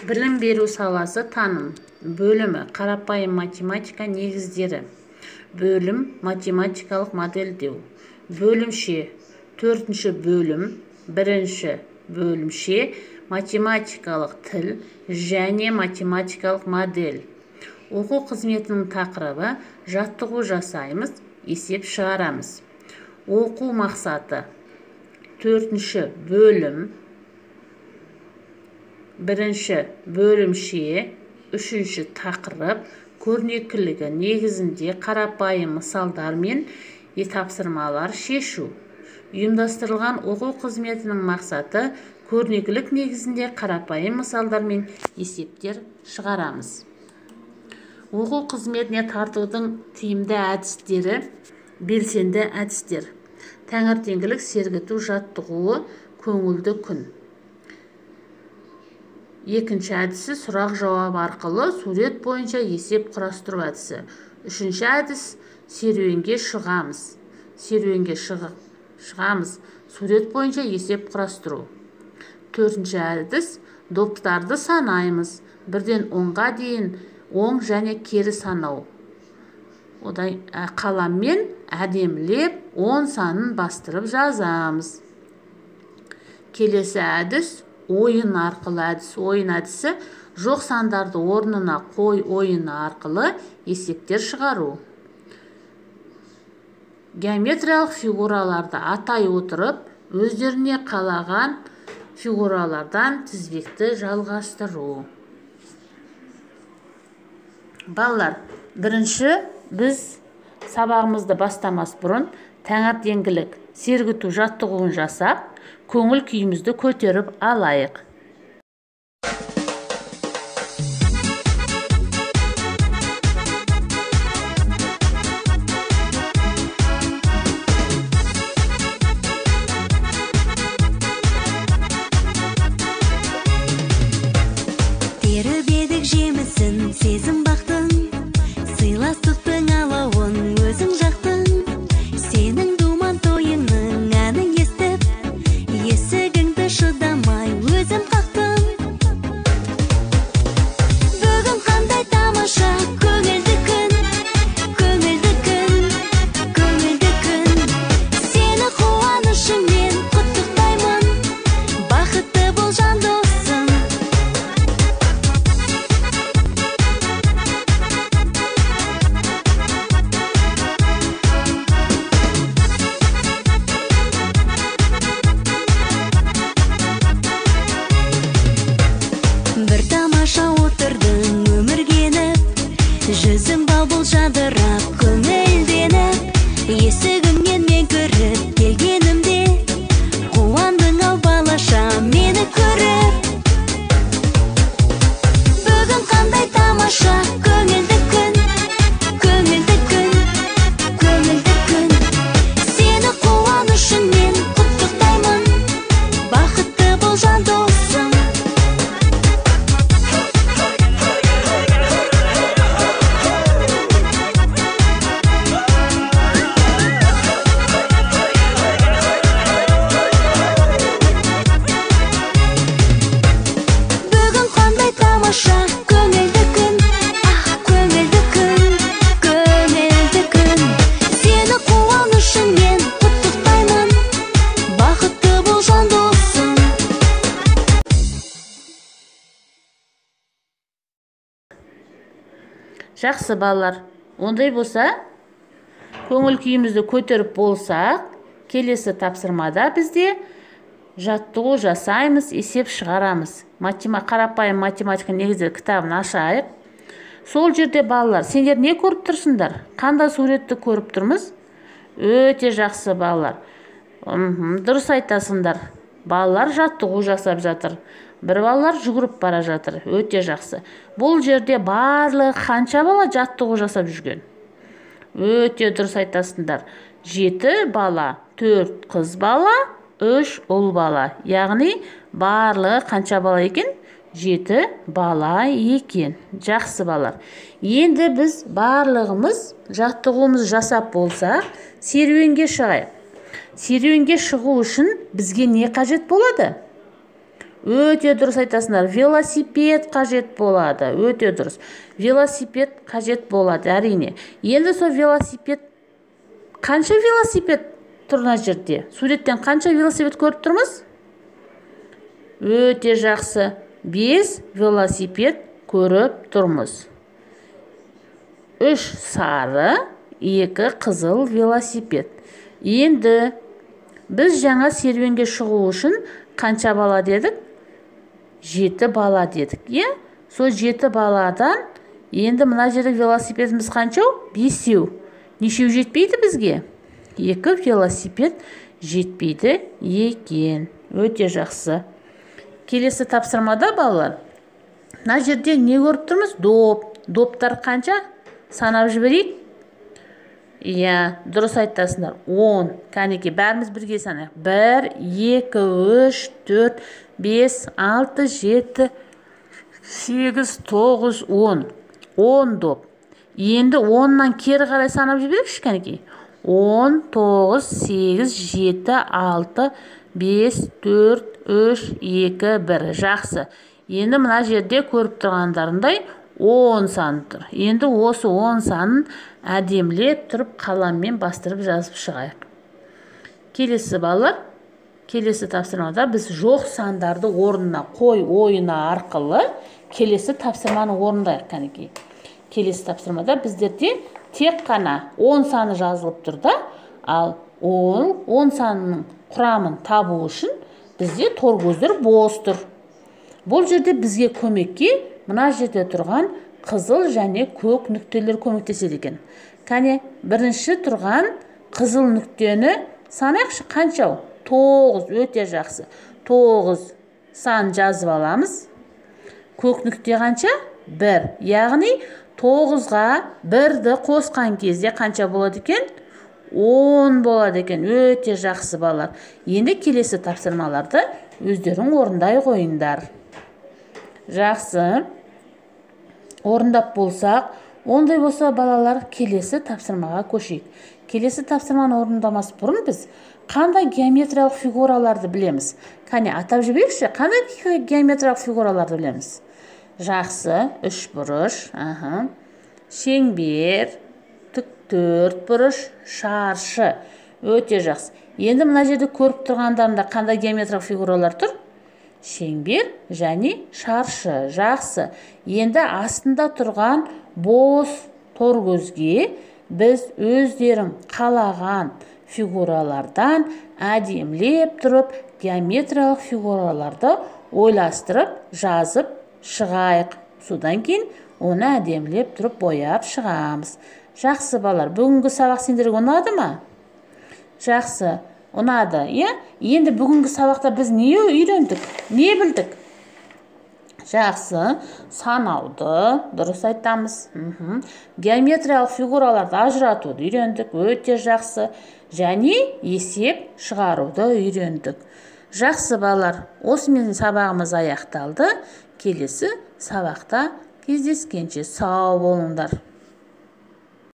Білім беру саласы таным. Бөлімі қарапайым математика негіздері. Бөлім математикалық модельдеу. Бөлімше 4-ші бөлім, 1-ші бөлімше математикалық тіл және математикалық модель. Оқу қызметінің тақырыбы жаттығу жасаймыз, есеп шығарамыз. Оқу мақсаты 4-ші бөлім, 1-ші бөлімше, 3-ші тақырып көрнекілігі негізінде қарапайым мысалдар мен тапсырмалар шешу. Ұйымдастырылған оқу қызметінің мақсаты көрнекілік негізінде қарапайым мысалдар мен есептер шығарамыз. Оқу қызметіне тартудың тиімді әдістері, белсенді әдістер. Таңертеңгілік сергіту жаттығуы көңілді күн. Екінші әдісі сұрақ-жауап арқылы сурет бойынша есеп құрастыру әдісі. Үшінші әдіс серуенге шығамыз. Серуенге шығамыз. Сурет бойынша есеп құрастыру. Төртінші әдіс доптарды санаймыз. 1-ден 10-ға дейін оң және кері санау. Одан қаламмен әдемілеп 10 санын бастырып жазамыз. Келесі әдіс ойын арқылы әдіс. Ойын әдісі жоқ сандарды орнына қой ойыны арқылы есептер шығару. Геометриялық фигураларды атай отырып, өздеріне қалаған фигуралардан тізбекті жалғастыру. Балалар, бірінші біз сабағымызды бастамас бұрын таңертеңгілік сергіту жаттығуын жасап, көңіл күйімізді көтеріп алайық. Теріп едік жемісін, сезім бақтың, сыйластықтың алауын өзің жақтың. Сенің думан тойыңның әнін естіп, есігіңді шыдамай өзім қақтым. Бүгін қандай тамаша көңілді күн, көңілді күн, көңілді күн. Сені қуанышыңмен құттықтаймын, бақытты бол жан досым. Бір тамаша отырдың өмірге еніп, жүзің бал-бұл жадырап, көңілденіп. Есігіңнен мен кіріп келгенімде, қуандың ау балаша мені көріп. Бүгін қандай тамаша көңілді күн, көңілді күн, көңілді күн. Сені қуанышыңмен құттықтаймын, бақытты бол жан досым. Бүгін қандай тамаша көңілді күн, ах, көңілді күн, көңілді күн. Сені қуанышыңмен құттықтаймын, бақытты бол жан досым. Жақсы балалар, ондай болса, көңіл күйімізді көтеріп болсақ, келесі тапсырмада бізде жаттығу жасаймыз, есеп шығарамыз. Қарапайым математика негіздері кітабын ашайық. Сол жерде балалар, сендер не көріп тұрсыңдар? Қандай суретті көріп тұрмыз? Өте жақсы балалар. Дұрыс айтасыңдар. Балалар жаттығу жасап жатыр. Бір балалар жүгіріп бара жатыр. Өте жақсы. Бұл жерде барлығы қанша бала жаттығу жасап жүрген? Өте дұрыс айтасыңдар. 7 бала, 4 қыз бала, 3 ұл бала. Яғни барлығы қанша бала екен? 7 бала екен. Жақсы балалар. Енді біз барлығымыз жаттығуымыз жасап болсақ, серуенге шығайық. Серуенге шығу үшін бізге не қажет болады? Өте дұрыс айтасыңдар. Велосипед қажет болады. Өте дұрыс. Велосипед қажет болады, әрине. Енді сол велосипед, қанша велосипед тұр мына жерде? Суреттен қанша велосипед көріп тұрмыз? Өте жақсы. 5 велосипед көріп тұрмыз. 3 сары, 2 қызыл велосипед. Енді біз жаңа серуенге шығу үшін қанша бала дедік? 7 бала дедік, иә? Сол 7 баладан енді мына жерде велосипедіміз қаншау? 5-еу. Нешеу жетпейді бізге? 2 велосипед жетпейді екен. Өте жақсы. Келесі тапсырмада балалар, мына жерде не көріп тұрмыз? Доп. Доптар қанша? Санап жіберейік. Иә, дұрыс айтасыңдар. 10. Кәнеке, бәріміз бірге санайық. 1, 2, 3, 4, 5, 6, 7, 8, 9, 10. 10 доп. Енді 10-нан кері қарай санап жіберейікші, кәнеке. 10, 9, 8, 7, 6, 5, 4, 3, 2, 1. Жақсы. Енді мына жерде көріп тұрғандарындай 10 сан тұр. Енді осы 10 санын әдемілеп тұрып қаламмен бастырып жазып шығайық. Келесі балалар, келесі тапсырмада біз жоқ сандарды орнына қой ойыны арқылы келесі тапсырманы орындайық, кәнекей. Келесі тапсырмада біздерде тек қана 10 саны жазылып тұр да, ал 10 санының құрамын табу үшін бізде торкөздер бос тұр. Бұл жерде бізге көмекке мына жерде тұрған қызыл және көк нүктелер көмектеседі екен. Кәне, бірінші тұрған қызыл нүктені санайықшы, қаншау? 9, өте жақсы. 9 сан жазып аламыз. Көк нүкте қанша? 1. Яғни 9-ға 1-ді қосқан кезде қанша болады екен? 10 болады екен. Өте жақсы балалар. Енді келесі тапсырмаларды өздерің орындай қойыңдар. Жақсы. Орындап болсақ, ондай болса балалар келесі тапсырмаға көшейік. Келесі тапсырманы орындамас бұрын біз қандай геометриялық фигураларды білеміз? Кәне, атап жіберейікші, қандай геометриялық фигураларды білеміз? Жақсы, үшбұрыш, шеңбер, тік төртбұрыш, шаршы. Өте жақсы. Енді мына жерде көріп тұрғандарында қандай геометриялық фигуралар тұр? Шеңбер және шаршы. Жақсы. Енді астында тұрған бос торкөзге біз өздерің қалаған фигуралардан әдемілеп тұрып геометриялық фигураларды ойластырып жазып шығайық. Содан кейін оны әдемілеп тұрып бояп шығамыз. Жақсы балалар, бүгінгі сабақ сендерге ұнады ма? Жақсы, ұнады, иә? Енді бүгінгі сабақта біз не үйрендік, не білдік? Жақсы, санауды дұрыс айтамыз. Геометриялық фигураларды ажыратуды үйрендік, өте жақсы. Және есеп шығаруды үйрендік. Жақсы балалар, осымен сабағымыз аяқталды. Келесі сабақта кездескенше сау болыңдар.